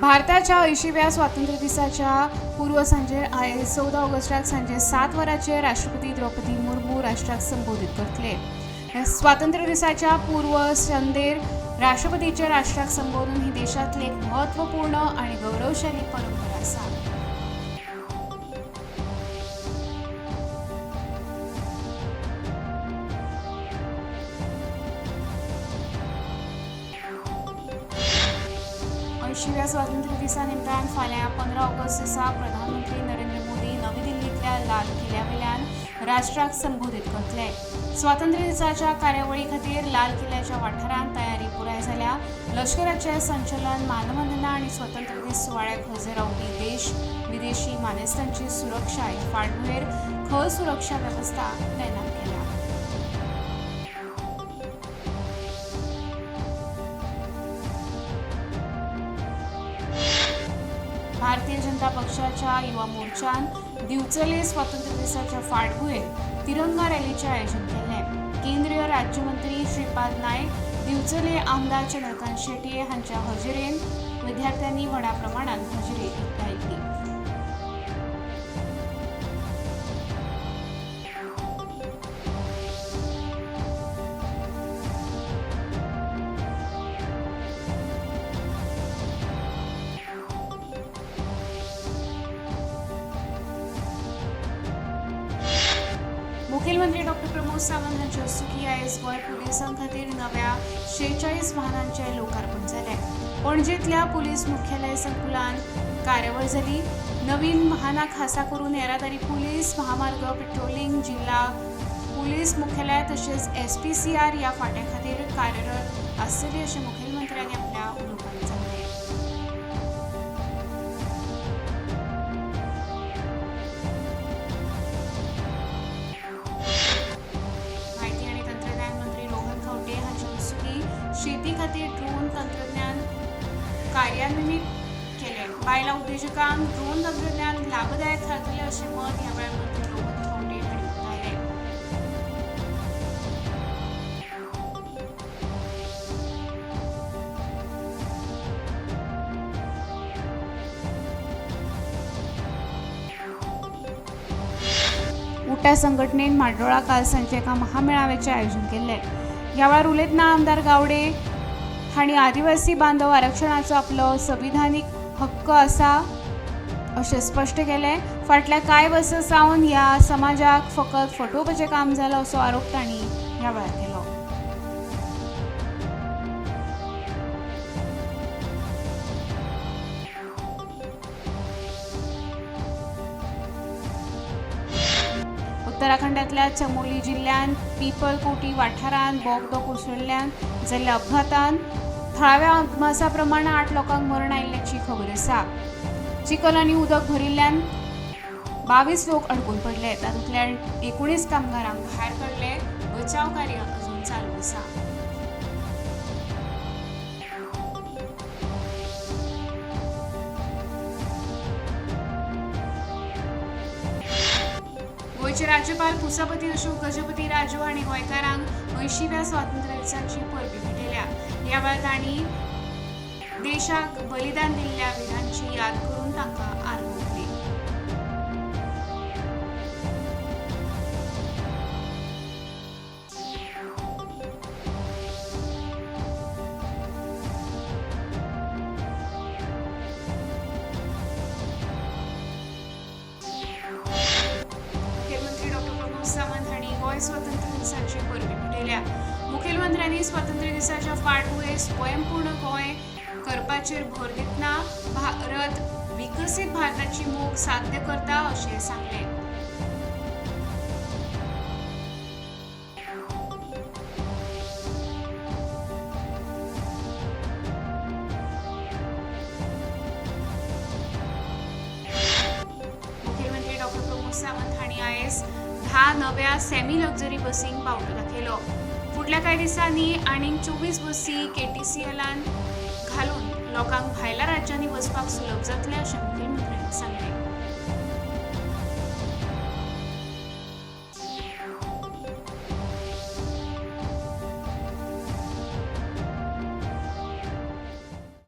भारताच्या 80व्या स्वातंत्र्य दिसाच्या पूर्वसांजेर आयज 14 ऑगस्टाक सांजे 7 वरांचेर राष्ट्रपती द्रौपदी मुर्मू राष्ट्राक संबोधीत करतले. स्वातंत्र्य दिसाच्या पूर्वसंध्येर राष्ट्रपतीचे राष्ट्राक संबोधन ही देशांतली एक म्हत्वपूर्ण आनी गौरवशाली परंपरा आसा. 80व्या स्वातंत्र्य दिसा निमतान फाल्यां 15 ऑगस्ट दिसा प्रधानमंत्री नरेंद्र मोदी नवी दिल्लींतल्या लाल किल्ल्यावेल्यान राष्ट्राक संबोधीत करतले. स्वातंत्र्य दिसाच्या कार्यावळी खातीर लाल किल्ल्याच्या वाठारांत तयारी पुराय जाल्या. लश्कराचे संचलन, मानवंदना आनी स्वतंत्र दीस सुवाळ्याक हजर रावपी देश विदेशी मानेस्तांची सुरक्षा ह्या फाटभुंयेर खर सुरक्षा वेवस्था तैनात केल्या. भारतीय जनता पक्षाच्या युवा मोर्चान दिवचले स्वातंत्र्य दिसाच्या फाटभुंयेर तिरंगा रॅलीचें आयोजन केल्लें. केंद्रीय राज्यमंत्री श्रीपाद नायक, दिवचले आमदार चंद्रकांत शेटये हांच्या हजेरेन विद्यार्थ्यांनी व्हडा प्रमाणात हजेरी लायली. मुखेलमंत्री डॉक्टर प्रमोद सावंत हांचे हस्तुकीं आयज गोंय पुलिसां खातीर नव्या 46 वाहनांचें लोकार्पण जालें. पणजेंतल्या पुलीस मुख्यालय संकुलान कार्यावळ जाली. नवीन वाहनां खासा करून येरादारी पुलीस, महामार्ग पेट्रोलिंग, जिल्हा पुलीस मुख्यालय तशेंच SPCR ह्या फांट्या खातीर कार्यरत आसतली अशें मुखेलमंत्र्यांनी आपल्या उलोवपांत सांगलें. माहिती आनी तंत्रज्ञान मंत्री रोहन खंवटे हांचे हस्तुकीं शेती खातीर ड्रोन तंत्रज्ञान कार्यान्वीत केलें. बायलां उद्देजकांक ड्रोन तंत्रज्ञान लाभदायक थारतलें अशें मत ह्या वेळार मंत्री रोहन खंवटे हांणी उक्तायलें. उटा संघटनेन माड्डोळा काल सांजे एका महामेळाव्याचें आयोजन केल्लें. ह्या वेळार उलयतना आमदार गावडे हांणी आदिवासी बांधव आरक्षणाचो आपलो संविधानीक हक्क आसा अशें स्पश्ट केलें. फाटल्या कांय वर्सां सावन ह्या समाजाक फकत फटोवपाचें काम जालां असो आरोप तांणी ह्या वेळार केलो. उत्तराखंडातल्या चमोली जिल्ल्यांत पीपलकोटी वाठारांत बोगदो कोसळिल्ल्यान जाल्ल्या अपघातांत थळाव्या अदमासा प्रमाण 8 लोकांक मरण आयिल्ल्याची खबर आसा. चिखल आनी उदक भरिल्ल्यान 22 लोक अडकून पडले. तातूंतल्या 19 कामगारांक भायर काडले. बचाव कार्य अजून चालू आसा. गोंयचे राज्यपाल पुसापती अशोक गजपती राजू हांणी गोंयकारांक 80व्या स्वातंत्र्य दिसाची परबी भेटयल्या. ह्या वेळार तांणी देशाक बलिदान दिल्ल्या विरांची याद करून तांकां आर्गां ओंपली. मुखेलमंत्री डॉक्टर प्रमोद सावंत हांणी गोंय स्वातंत्र्य दिसाची परबी भेटयल्या. मुखेलमंत्र्यांनी स्वातंत्र्य दिसाच्या फाटभुंयेर स्वयंपूर्ण गोंय करपाचेर भर दितना भारत विकसीत भारताची मोख साध्य करता अशें सांगलें. मुखेलमंत्री डॉक्टर प्रमोद सावंत हांणी आयज 10 नव्या सेमी लक्झरी बसींक बावटो दाखयलो. फुडल्या कांय दिसांनी आनीक 24 बसी KTCLान घालून लोकांक भायल्या राज्यांनी वचपाक सुलभ जातलें अशें मुखेलमंत्र्यांनी सांगलें.